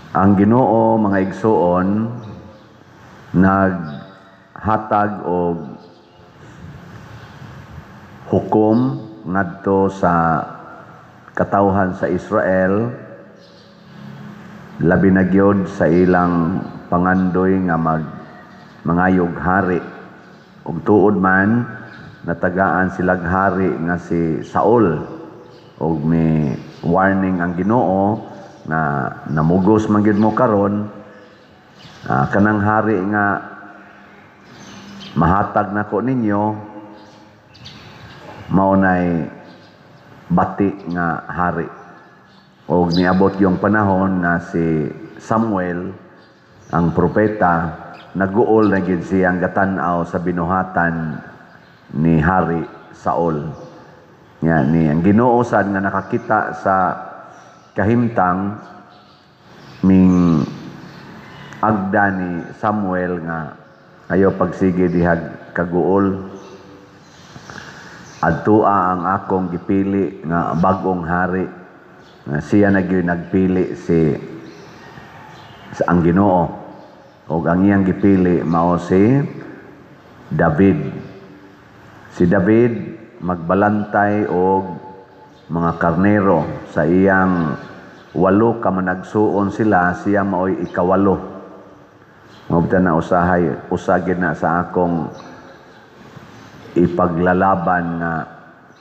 Ang Ginoo, mga igsuon, naghatag og hukom ngadto sa katawhan sa Israel, labi na gyud sa ilang pangandoy nga mag mangayog hari. Ug tuod man natagaan silag hari nga si Saul, ug may warning ang Ginoo na namugos man gyud mo karon, kanang hari nga mahatag nako ninyo mao nay bati nga hari. Og niabot yung panahon nga si Samuel ang propeta naguol na gyud siyang gatan-aw sa binuhatan ni Hari Saul. Nya ni ang Ginoo sad nga nakakita sa kahimtang ming agda ni Samuel nga ayo pagsige dihag kaguol, adtua ang akong gipili nga bag-ong hari, nga siya na gyud nagpili si sa ang Ginoo, ug ang iyang gipili mao si David. Si David magbalantay og mga karnero sa iyang 8 ka managsuon sila, siya maoy 8. Mao na usahay usagin na sa akong ipaglalaban nga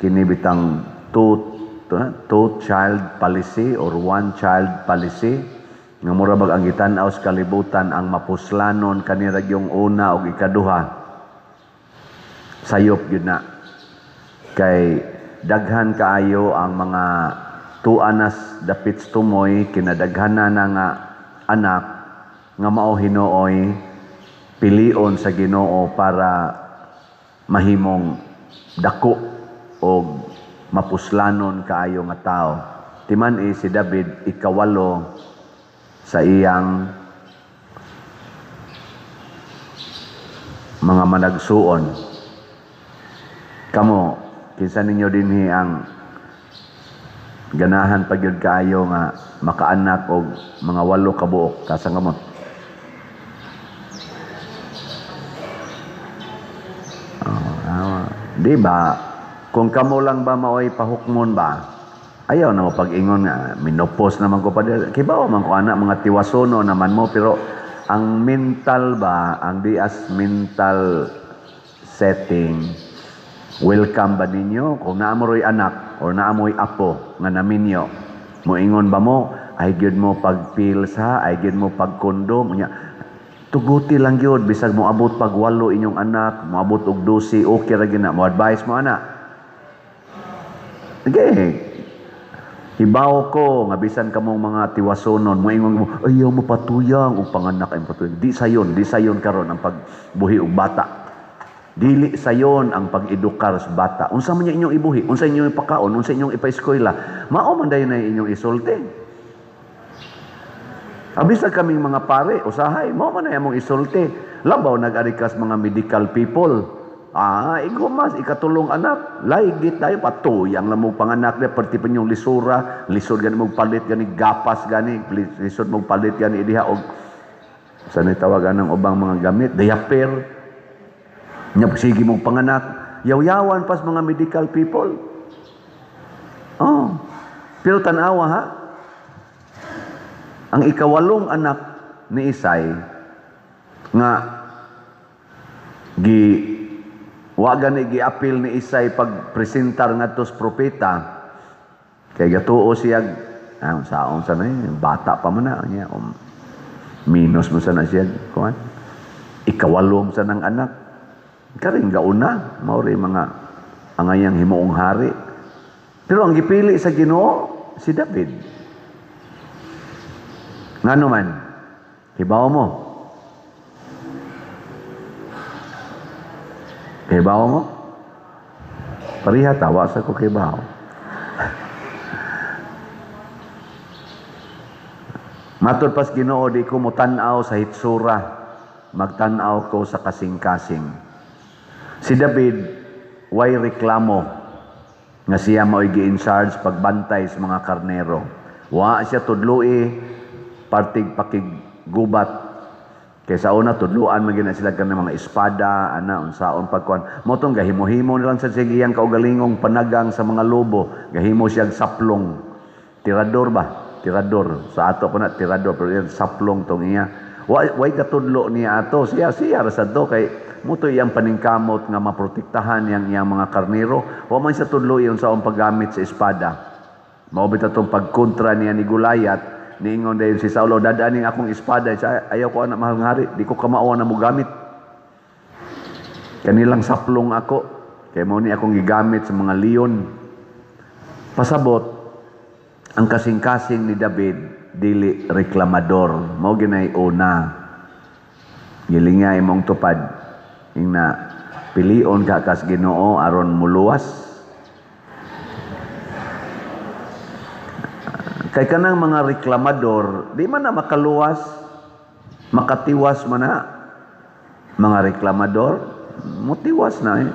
kini bitang two child policy or one child policy nga mura bag ang gitan-aw sa kalibutan ang mapuslanon kanira yung una og ikaduha, sayop gyud na kay daghan kaayo ang mga tuanas dapit tumoy kinadaghanan na nga anak nga mao hinuoy pilion sa Ginoo para mahimong dako og mapuslanon kaayo nga tao. Timan si David 8 sa iyang mga managsuon. Kamo, kinsa ninyo dinhi ang ganahan pa gyud kaayo nga makaanak og mga 8 ka buok? Kasang kamot. Oh, di ba? Kung kamo lang ba maoy pahukmon ba? Ayaw na mo pag-ingon nga minopos naman ko pa diri. Kibaw man ko ana mga tiwasono naman mo, pero ang mental ba, ang dias mental setting, welcome ba ninyo kung naamoy anak or naamoy apo nga naminyo? Moingon ba mo, ay gyud mo pagpilsa, ay gyud mo pagkondom, unya tuguti lang gyud bisag moabot pag 8 inyong anak, moabot og 12, okay ra gyud na, mo advice mo ana. Sige. Hibaw ko nga bisan kamong mga tiwasonon, moingon mo, ayaw mo patuyang og panganak ay patuyang. Di sayon, di sayon karon ang pagbuhi og bata. Dili sayon ang pag-edukar sa bata. Unsa man inyong ibuhi, unsa inyong ipakaon, unsa inyong ipaeskwela, mao man dayon na inyong isulti. Abisa kaming mga pare, usahay, mao man na among isulti. Labaw nag-arikas mga medical people. Ah, igo mas, ikatulong anak. Laigit tayo, patuyang lang mo panganak niya, perti pa niyong lisura, lisod gani mong palit gani, gapas gani, lisod mong palit gani, diha og sa nitawagan ng ubang mga gamit, diaper. Nya sige mong panganak, yaw-yawan pas mga medical people. Oh. Pero tan-awa ha. Ang 8 anak ni Isay nga gi wa gani giapil ni Isay pagpresentar ngadto sa propeta kay gatuo siya saon sa na bata pa man na niya, minus mo sana siya kuan 8 sa nang anak karing gauna mao ri mga angayang himuong hari, pero ang gipili sa Ginoo si David. Ngano man hibaw mo, hibaw mo pariha tawa sa ko kibaw. Matud pas Ginoo, di ko motan-aw sa hitsura, magtan-aw ko sa kasing-kasing. Si David way reklamo nga siya mao'y gi-in charge pagbantay sa mga karnero. Wa siya tudloi Partig pakiggubat. Kay sa una tudluan man gyud na sila kanang mga espada ana, unsaon pagkuan. Mo tong gahimo-himo na lang sa sige iyang kaugalingong panagang sa mga lobo, gahimo siyag saplong. Tirador ba? Tirador. Sa ato pa na tirador, pero yan saplong tong iya. Way katudlo niya ato. Siya siya ra sad to kay muto iyang paningkamot nga maprotektahan yang iyang mga karnero. Wa man siya tudlo iyon sa paggamit sa espada. Mao bitaw tong pagkontra niya ni Goliath, niingon dayon si Saulo, "Dadaaning akong espada." Siya, "Ayaw ko ana, mahal nga hari, di ko kamao na mogamit. Kanilang saplong ako, kay mao ni akong gigamit sa mga leon." Pasabot, ang kasing-kasing ni David, dili reklamador. Mao ginay una. Gilinga imong tupad. Ingna, pilion ka kas Ginoo aron muluwas. Kay kanang mga reklamador, di man na makaluwas, makatiwas man na. Mga reklamador, mutiwas na eh.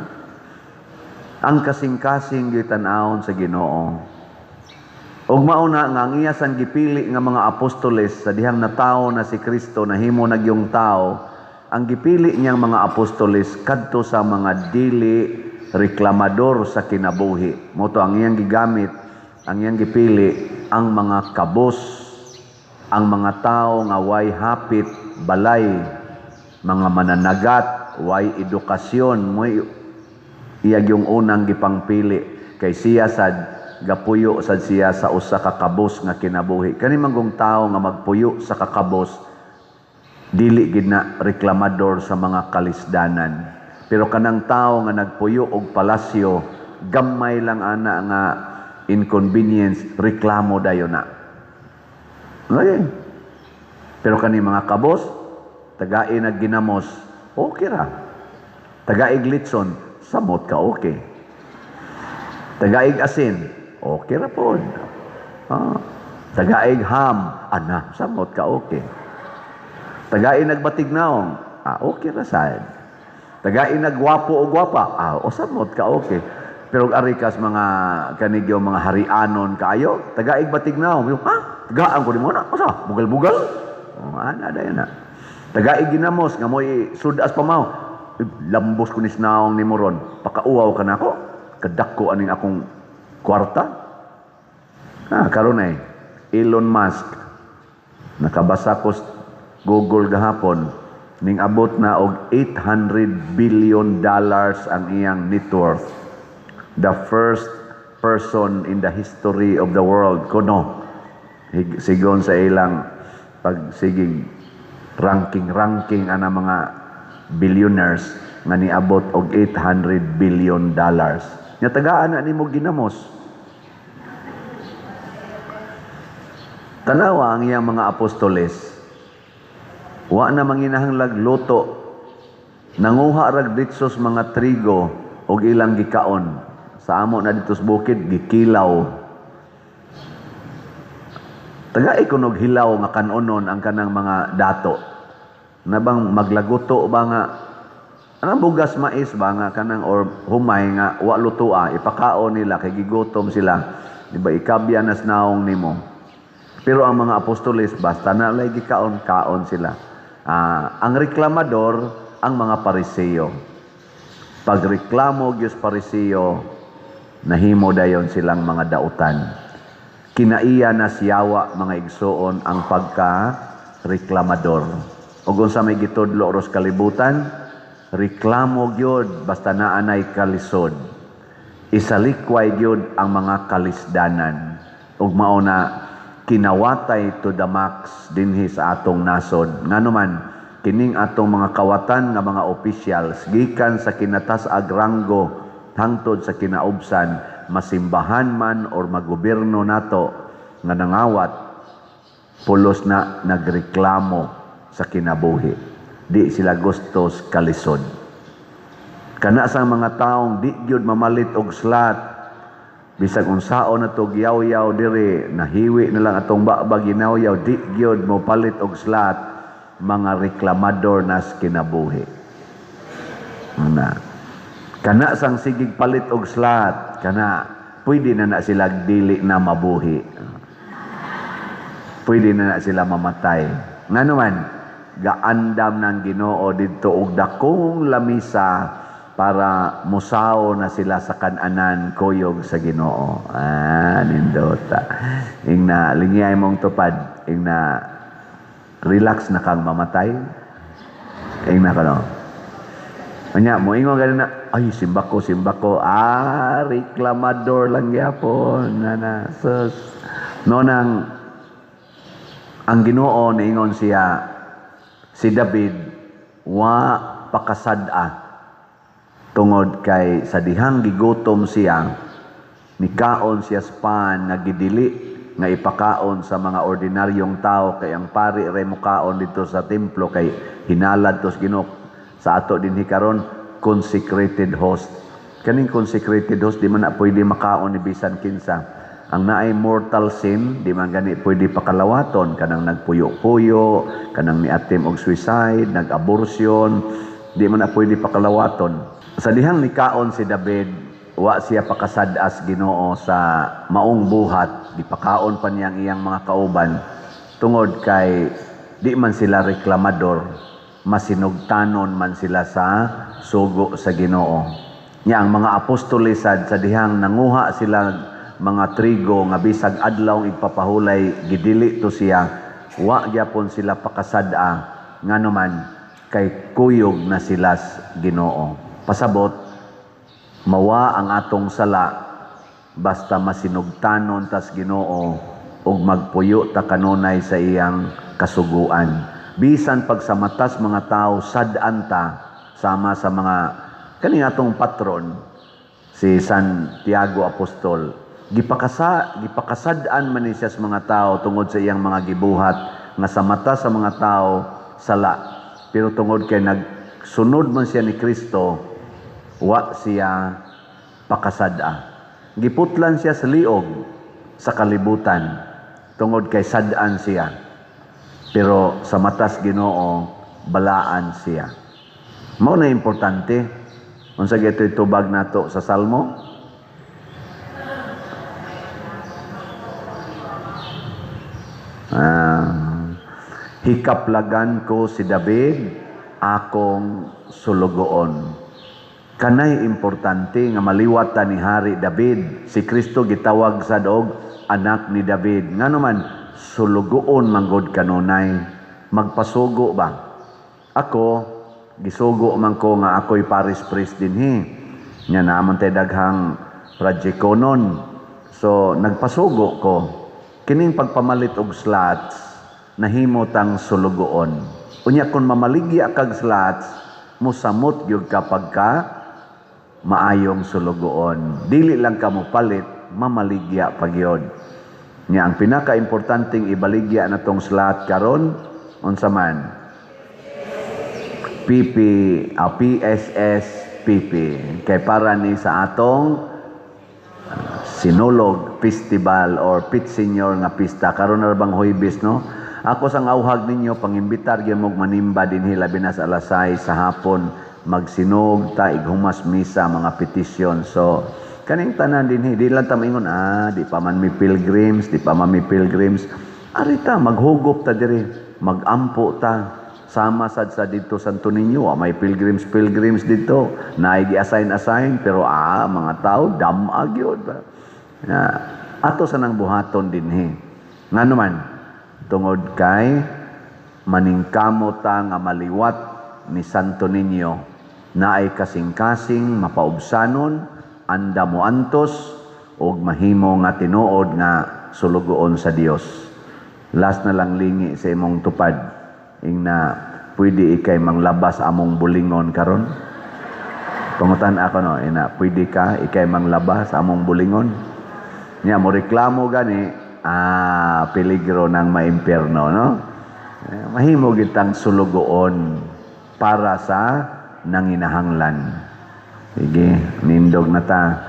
Ang kasing-kasing gitan-awon sa Ginoo. Ug mao na nga ang iya sang gipili nga mga apostoles sa dihang natawo na si Kristo, nahimo na gyung tao, ang gipili niyang mga apostoles kadto sa mga dili reklamador sa kinabuhi. Mo to ang iyang gigamit, ang iyang gipili ang mga kabos, ang mga tao nga way hapit balay, mga mananagat, way edukasyon, mo'y iyag yung unang gipangpili kay siya sad gapuyo sad siya sa usa ka kabos nga kinabuhi. Kani manggong tao nga magpuyo sa kakabos, dili gid na reklamador sa mga kalisdanan. Pero kanang tao nga nagpuyo og palasyo, gamay lang ana nga inconvenience, reklamo dayon na. Okay. Pero kani mga kabos, tagain nagginamos, okay ra. Tagaig litson, samot ka okay. Tagaig asin, okay ra pod. Tagaig ham, ana, samot ka okay. Tagaig nagbatig naong, okay ra sad. Tagaig nagwapo o gwapa, o samot ka okay. Pero ari kas mga kanigyo mga harianon kaayo, tagaig batig naong, ha? Tagaan ko di mo na, usa, bugal-bugal. Oh, ana dayon na. Tagaig ginamos nga mo'y sudas pa mao. Lambos ko ni naong ni moron. Pakauwaw ka na ako. Kadako aning akong kwarta. Karon ay Elon Musk, nakabasa ko Google gahapon, ning abot na og $800 billion ang iyang net worth. The first person in the history of the world kuno, sigon sa ilang pagsigig ranking-ranking ana mga billionaires nga niabot og $800 billion. Nya tagaan na nimo ginamos. Tanawa ang iyang mga apostoles. Wa na manginahanglag luto. Nanguha rag ditsos mga trigo og ilang gikaon. Sa amo na dito sa bukid, gikilaw. Tagai kunog hilaw nga kanonon ang kanang mga dato. Nabang maglaguto ba nga anang bugas mais ba nga kanang or humay nga wa lutoa, ipakaon nila kay gigutom sila. Di ba ikabya nas naong nimo. Pero ang mga apostoles basta na lay gikaon, kaon sila. Ang reklamador ang mga Pariseo. Pagreklamo gyud Pariseo, nahimo dayon silang mga dautan. Kinaiya na siyawa mga igsoon ang pagka-reklamador. Ug unsa may gitudlo ros kalibutan, reklamo gyud basta naanay kalisod. Isalikway gyud ang mga kalisdanan. Ug mao na kinawatay to the max dinhi sa atong nasod. Ngano man kining atong mga kawatan nga mga officials gikan sa kinatas-ag ranggo hangtod sa kinaubsan, masimbahan man or magobyerno nato nga nangawat, pulos na nagreklamo sa kinabuhi. Di sila gustos kalisod. Kana sa mga taong di gyud mamalit og slat, bisag unsaon na to giyaw-yaw diri, nahiwi na lang atong baba ginawyaw, di gyud mo palit og slat, mga reklamador nas kinabuhi. Na. Kana sang sigig palit og slat, kana pwede na na sila dili na mabuhi. Pwede na na sila mamatay. Nga naman, gaandam ng Ginoo didto og dakong lamisa para musaw na sila sa kananan kuyog sa Ginoo. Ah, nindota. Ingna lingiyay mong tupad, ingna relax na kang mamatay. Ingna ka no. Anya, moingon gani na, "Ay, simba ko, simba ko." Ah, reklamador lang gyapon. Na na, sus. No nang, ang Ginoo niingon siya, si David, wa pakasad-a tungod kay sa dihang gigutom siya, nikaon siya span nga gidili nga ipakaon sa mga ordinaryong tao, kay ang pari ray mukaon dito sa templo kay hinalad tos Ginoo. Sa ato dinhi karon, consecrated host. Kaning consecrated host, di man na pwede makaon ni bisan kinsa. Ang naay mortal sin, di man gani pwede pakalawaton, kanang nagpuyo-puyo, kanang niatim og suicide, nag-abortion, di man na pwede pakalawaton. Sa dihang nikaon si David, wa siya pakasad-as Ginoo sa maong buhat, gipakaon pa niya ang iyang mga kauban tungod kay di man sila reklamador, masinugtanon man sila sa sugo sa Ginoo. Nya ang mga apostoles sad, sa dihang nanguha sila mga trigo nga bisag adlaw igpapahulay gidili to siya, wa gyapon sila pakasad-a, ngano man kay kuyog na sila sa Ginoo. Pasabot, mawa ang atong sala basta masinugtanon tas Ginoo ug magpuyo ta kanunay sa iyang kasuguan. Bisan pag sa matas mga tao sad-an ta, sama sa mga kani atong patron si Santiago Apostol, gipakasad-an man ni siya sa mga tao tungod sa iyang mga gibuhat nga sa mata sa mga tao sala, pero tungod kay nagsunod man siya ni Kristo, wa siya pakasad-a. Giputlan siya sa liog sa kalibutan tungod kay sad-an siya, pero sa matas Ginoo balaan siya. Mao na importante. Unsa gyud tubag nato sa Salmo? Hikaplagan ko si David akong sulugoon. Kanay importante nga maliwat ta ni Hari David. Si Kristo gitawag sad og anak ni David. Ngano man sulugoon manggod kanunay, magpasugo ba? Ako gisugo man ko nga ako'y parish priest dinhi. Nya naman tay daghang projectonon. So nagpasugo ko. Kining pagpamalit og slots nahimo tang sulugoon. Unya kun mamaligya kag slots, mosamot gyud ka pagka maayong sulugoon. Dili lang ka mopalit, mamaligya pa gyud. Nya ang pinakaimportanteng ibaligya na tong slot karon unsa man? PP, PSS PP. Kay para ni sa atong Sinulog Festival or Pit Senior nga pista karon na bang Huwebes, no? Ako sang auhag ninyo pangimbitar gyud mo manimba dinhi labi na sa alas 6 sa hapon, magsinog ta, ighumas misa, mga petisyon. So kaning tanan dinhi, di lang ta maingon, di pa man mi pilgrims, di pa man mi pilgrims. Ari ta maghugop ta diri, magampo ta. Sama sad sa dito Santo Niño, may pilgrims pilgrims dito, naay gi-assign assign, pero mga tao dam-a gyud. Na ato sa nang buhaton dinhi. Ngano man tungod kay maningkamo ta nga maliwat ni Santo Niño, naay kasing-kasing mapaubsanon, anda mo antos og mahimo nga tinuod nga sulugoon sa Dios. Last na lang lingi sa imong tupad, ingna pwede ikay manglabas among bulingon karon? Pangutan ako no, ina pwede ka ikay manglabas among bulingon? Nya mo reklamo gani, peligro ng maimpierno, no? Mahimo gitang sulugoon para sa nanginahanglan. Sige, nindog na ta.